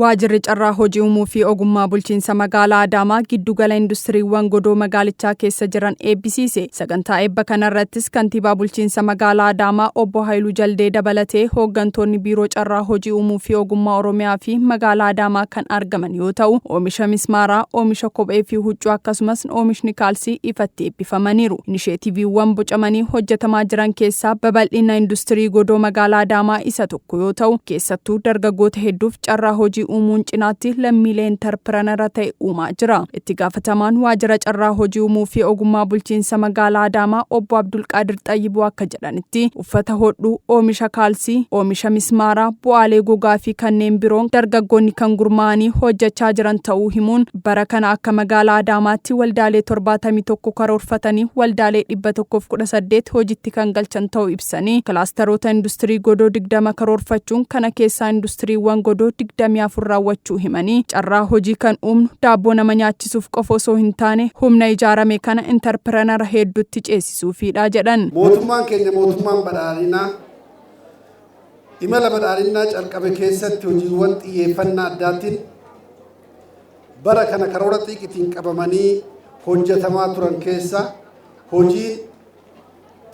Waajirri carraa hojii uumuu fi ogummaa bulchiinsa magaalaa Adaamaa giddugala industiriiwwan godoo magaalichaa keessa jiran eebbisiise. Sagantaa eebba kanarrattis kantiibaa bulchiinsa magaalaa Adaamaa obbo Haayiluu Jaldee dabalatee hooggantoonni biiroo carraa hojii uumuu fi ogummaa Oromiyaa fi magaalaa Adaamaa kan argaman yoo ta'u, oomisha mismaaraa, oomisha kophee fi huccuu akkasumas oomishni kaalsii ifatti eebbifamaniiru. Inisheetiiviiwwan bocamanii hojjetamaa jiran keessaa babal'ina industirii godoo magaalaa Adaamaa isa tokko yoo ta'u, keessattuu dargaggoota hedduuf carraa hojii uumuun cinaatti lammiilee intarpiranara ta'e uumaa jira. Itti gaafatamaan waajjira carraa hojii uumuu fi ogummaa bulchiinsa magaalaa Adaamaa obbo Abdulqaadir Xayyibuu akka jedhanitti uffata hodhuu, oomisha kaalsii, oomisha mismaaraa, bu'aalee gogaa fi kanneen biroon dargaggoonni kan gurmaa'anii hojjechaa jiran ta'uu himuun bara kana akka magaalaa Adaamaatti waldaalee 71 karoorfatanii waldaalee 118 hojiitti kan galchan ta'uu ibsanii kilaastaroota industirii godoo 20 karoorfachuun kana keessaa industiriiwwan godoo 24 raawwachuu himanii carraa hojii kan uumnu daabboo nama nyaachisuuf qofa osoo hin taane humna ijaarame kana intarpirenara hedduutti ceesisuufiidha jedhan. Mootummaan keenya mootummaan badhaadhinaa imala badhaadhinaa calqabe keessatti hojiiwwan xiyyeeffannaa addaatiin bara kana karoora xiiqitiin qabamanii hojjetamaa turan keessa hojiin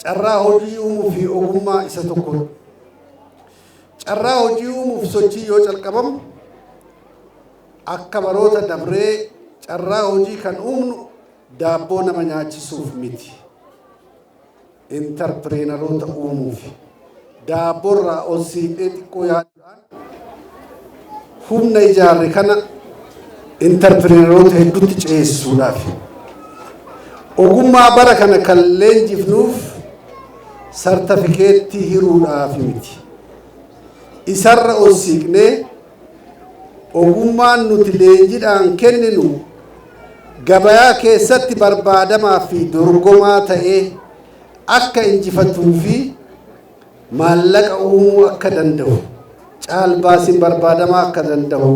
carraa hojii uumuu fi ogummaa isa tokkodha. Carraa hojii uumuuf sochii yoo calqabamu akka baroota dabree carraa hojii kan uumnu daabboo nama nyaachisuuf miti. Intarpireenaroota uumuuf. Daabboorraa ol siiqnee xiqqoo yaaduudhaan humna ijaarre kana intarpireenaroota hedduutti ceesisuudhaaf. Ogummaa bara kana kan leenjifnuuf sartifikeettii hiruudhaaf miti. Isarra ol siiqnee ogummaan nuti leenjidhaan kenninu gabayaa keessatti barbaadamaa fi dorgomaa ta'ee akka injifatuu fi maallaqa uumuu akka danda'u caalbaasiin barbaadamaa akka danda'u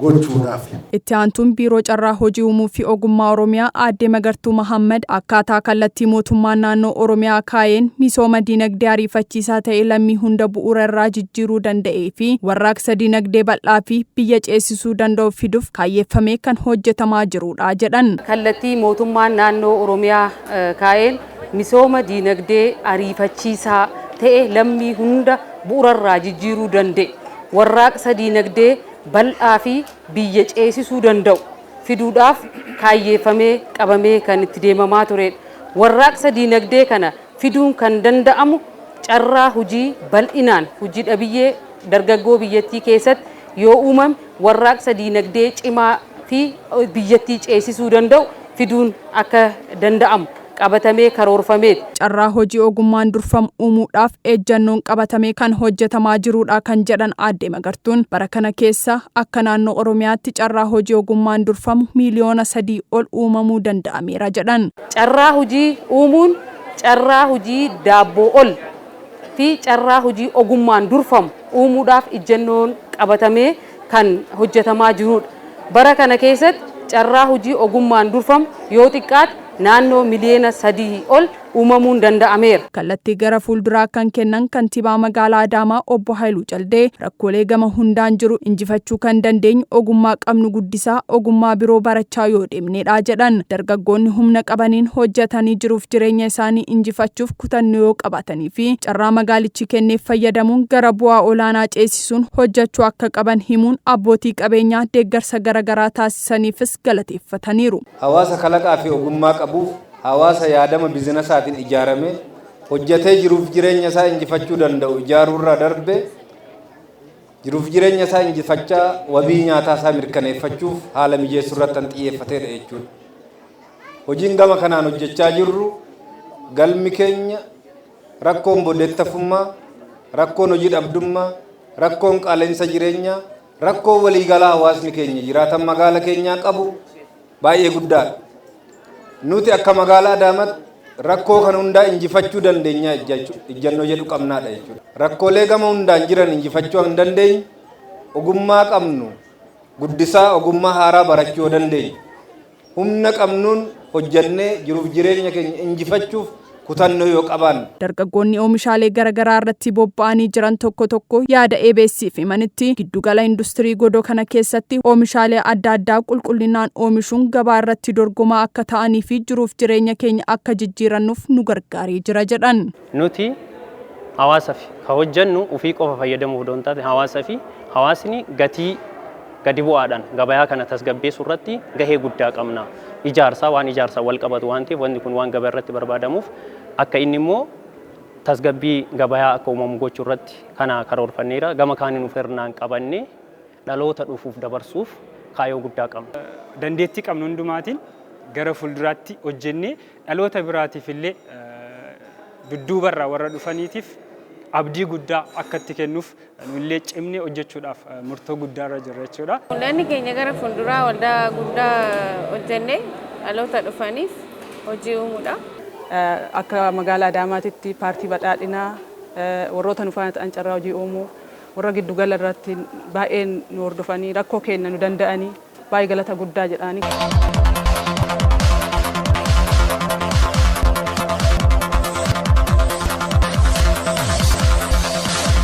gochuudhaaf. Itti aantuun biiroo carraa hojii uumuu fi ogummaa Oromiyaa aadde Magartuu Mahammad akkaataa kallattii mootummaan naannoo Oromiyaa kaa'een misooma diinagdee ariifachiisaa ta'e lammii hunda bu'uura irraa jijjiiruu danda'ee fi warraaqsa diinagdee bal'aa fi biyya ceesisuu danda'u fiduuf kaayyeeffamee kan hojjetamaa jirudha jedhan. Kallattii mootummaan naannoo Oromiyaa kaa'een misooma diinagdee ariifachiisaa ta'e lammii hunda bu'uurarraa jijjiiruu danda'e warraaqsa diinagdee bal'aa fi biyya ceesisuu danda'u fiduudhaaf kaayyeeffamee qabamee kan itti deemamaa turedha. Warraaqsa diinagdee kana fiduun kan danda'amu carraa hojii bal'inaan hojii dhabiyyee dargaggoo biyyattii keessatti yoo uumame warraaqsa diinagdee cimaa fi biyyattii ceesisuu danda'u fiduun akka danda'amu qabatamee karoorfameeti. Carraa hojii ogummaan durfamu uumuudhaaf ejjannoon qabatamee kan hojjetamaa jirudha kan jedhan aadde Magartuun bara kana keessa akka naannoo Oromiyaatti carraa hojii ogummaan durfamu 3 miiliyoona ol uumamuu danda'ameera jedhan. Carraa hojii uumuun carraa hojii daabboo ol fi carraa hojii ogummaan durfamu uumuudhaaf ejjennoon qabatamee kan hojjetamaa jirudha. Bara kana keessatti carraa hojii ogummaan durfamu yoo xiqqaate naannoo 3 miiliyoona ol uumamuun danda'ameera. Kallattii gara fuulduraa kan kennan kantiibaa magaalaa Adaamaa obbo Haayiluu Caldee rakkoolee gama hundaan jiru injifachuu kan dandeenyu ogummaa qabnu guddisaa ogummaa biroo barachaa yoo deemnedha jedhan. Dargaggoonni humna qabaniin hojjetanii jiruuf jireenya isaanii injifachuuf kutannoo yoo qabaatanii fi carraa magaalichi kenneef fayyadamuun gara bu'aa olaanaa ceesisuun hojjechuu akka qaban himuun abbootii qabeenyaa deeggarsa garaagaraa taasisaniifis galateeffataniiru. Hawaasa kalaqaa fi ogummaa qabuuf hawaasa yaadama biizinasaatiin ijaarame hojjetee jiruuf jireenya isaa injifachuu danda'u ijaaruurraa darbe jiruuf jireenya isaa injifachaa wabii nyaataa isaa mirkaneeffachuuf haala mijeessuu irratti kan xiyyeeffatedha jechuudha. Hojiin gama kanaan hojjechaa jirru galmi keenya rakkoon booddeettafummaa, rakkoon hojii dhabdummaa, rakkoon qaala'insa jireenyaa, rakkoon waliigalaa hawaasni keenya jiraatan magaala keenyaa qabu baay'ee guddaadha. Nuti akka magaalaa Adaamaatti rakkoo kan hundaa injifachuu dandeenya ejjannoo jedhu qabnaadha jechuudha. Rakkoolee gama hundaan jiran injifachuu hin dandeenyu ogummaa qabnu guddisaa ogummaa haaraa barachuu yoo dandeenyu humna qabnuun hojjannee jiruuf jireenya keenya injifachuuf Kutannoo yoo qaban. Dargaggoonni oomishaalee garaagaraa irratti bobba'anii jiran tokko tokko yaada EBS'f himanitti, giddugala industirii godoo kana keessatti oomishaalee adda addaa qulqullinaan oomishuun gabaa irratti dorgomaa akka ta'anii fi jiruuf jireenya keenya akka jijjiirannuuf nu gargaaree jira jedhan. Nuti hawaasaaf ka hojjennu ofii qofa fayyadamuuf osoo hin taane, hawaasa fi hawaasni gatii gadi bu'aadhaan gabayaa kana tasgabbeessuu irratti gahee guddaa qabna. Ijaarsaa waan ijaarsaa wal qabatu waan ta'eef, wanti kun waan gabaa irratti barbaadamuuf, akka inni immoo tasgabbii gabayaa akka uumamu gochuu irratti kana karoorfanneera. Gama kaaniin of hirnaan qabannee dhaloota dhufuuf dabarsuuf kaayyoo guddaa qabna. Dandeettii qabnu hundumaatiin gara fuulduraatti hojjennee dhaloota biraatiif illee, dudduubarraa warra dhufaniitiif abdii guddaa akka itti kennuuf nullee cimnee hojjechuudhaaf murtoo guddaarra jirra jechuudha. Mul'anni keenya gara fuulduraa waldaa guddaa hojjennee dhaloota dhufaniif hojii uumuudha. Akka magaalaa Adaamaatitti paartii badhaadhinaa warroota nu faana ta'an carraa hojii uumuu, warra giddugala irratti baay'ee nu hordofanii rakkoo keenya nu danda'anii, baay'ee galata guddaa jedhaanii.